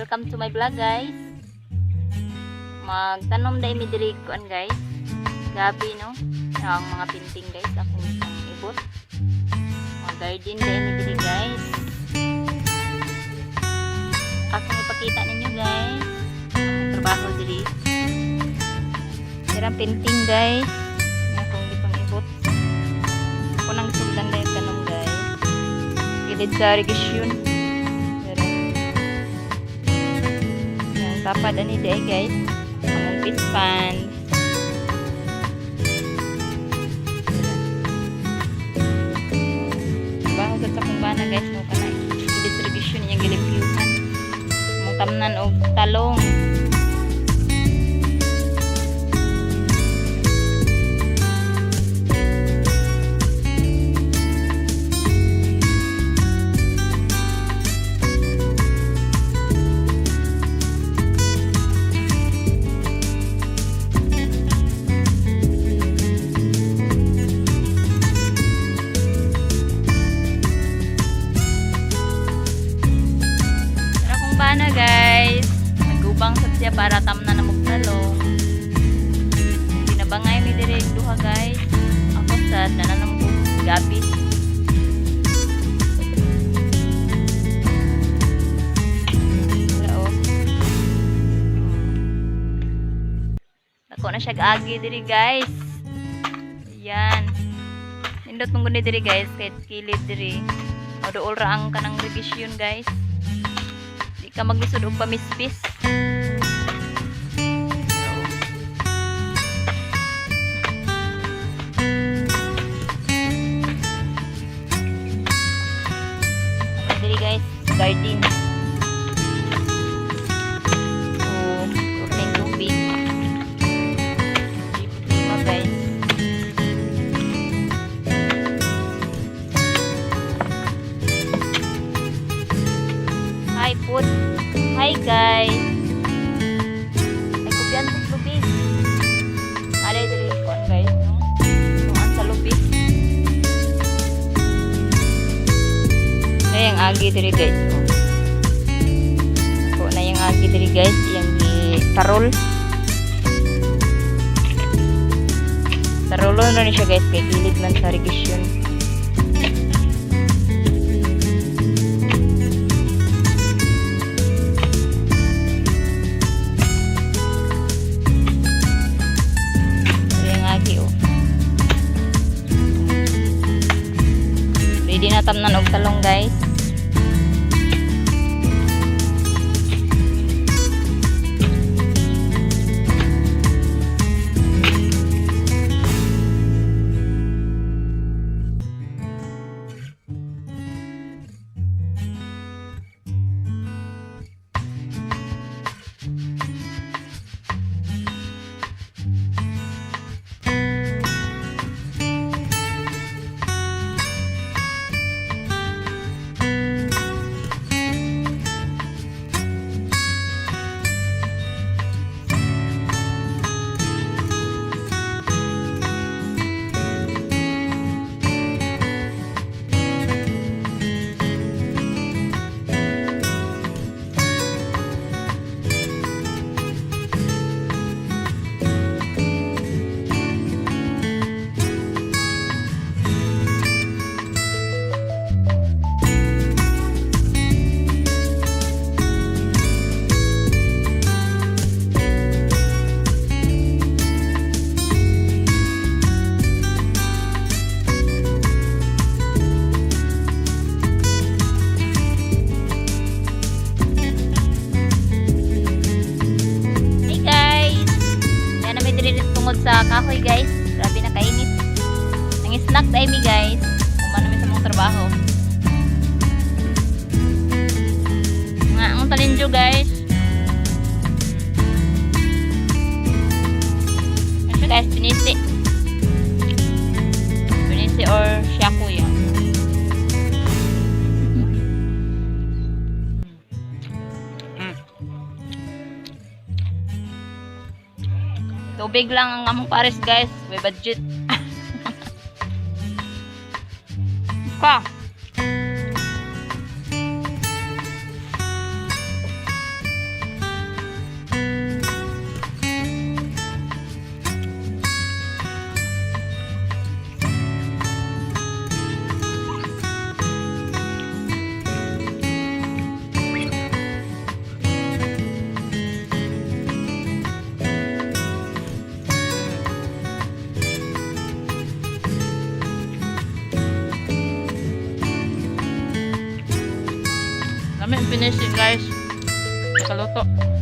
Welcome to my vlog, guys. Magtanom dai mi diri kuan, guys. Gabi, no. Ang mga painting, guys, akong isang ibot. Mag garden dai mi diri, guys. Akong ipakita ninyo, guys. Akong trabaho diri. Sirang painting, guys. Akong gipang ibot. Ako nang sugdan dai tanom, guys. Gilid sa irigasyon. Pero yung tapad ani di, guys. Among fish pond. Trabaho sa akong bana, guys, no, kanay. Gilid sa irigasyon iyang gilimpyuhan. Among tamnan og talong. Pero akong bana, guys, nagubang sad siya para tamnan na talong. Ginabangay mi diri duha, guys. Ako sa nananam ko gabi. Wala, oh. Dako na siya agi diri, guys. Ayan. Nindot mong guni diri, guys, kahit kilid diri. O dool ra ang kanang irrigation, guys. Di ka maglisod og pamispis. So, diri, guys, garden. Oh, ng tubig. Di problema, guys. Hi food. Hi, guys. Ay kubyan sa lubi. Alay diri kuan, guys, no. Tungan sa lubi. Ay ang agi diri, guys. Oh. Ako na yung agi diri, guys, iyang gi tarol. Tarolon ra ni siya, guys, kay gilid man sa irrigation. Diri ang agi, oh. Ready na tamnan og talong, guys. Hey, guys! Yan na may diri tungod sa kahoy, guys. Grabe na kainit. Nang snack tayo mi, guys. Uma namin sa mga trabaho. Nga ang talinjo, guys. Ano siya, guys? Pinisi. Pinisi or shakuya. Tubig lang ang among pares, guys. May budget. Ka. Lami ang finishing, guys. Nakaluto.